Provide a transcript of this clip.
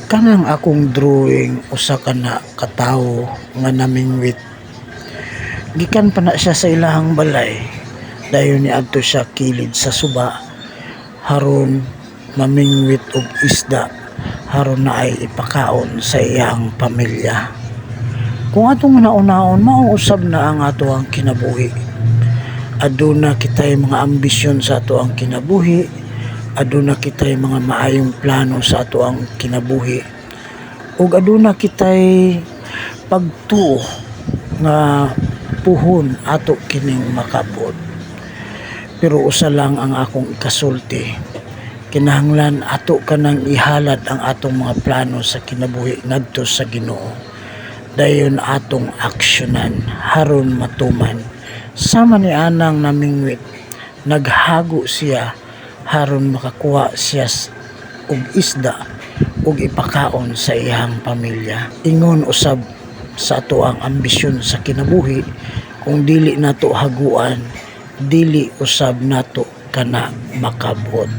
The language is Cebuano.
Kanang akong drawing, usa ka na katawo nga namingwit. Gikan pa na siya sa ilahang balay. Dayon niadto siya kilid sa suba haron mamingwit og isda haron naay ipakaon sa iyang pamilya. Kung atong hunahunaon, mao usab na ang atoang kinabuhi. Aduna kitay mga ambisyon sa atoang kinabuhi, aduna kitay mga maayong plano sa atoang kinabuhi, ug aduna kitay pagtuo nga puhon ato kining makabot. Pero usa lang ang akong ikasulti: kinahanglan ato kanang ihalad ang atong mga plano sa kinabuhi ngadto sa Ginoo. Dayon atong aksyonan haron matuman. Sama ni anang namingwit, naghago siya haron makakuha siya og isda ug ipakaon sa iyang pamilya. Ingon usab sa atoang ambisyon sa kinabuhi, kung dili nato haguan, dili usab nato kana makabot.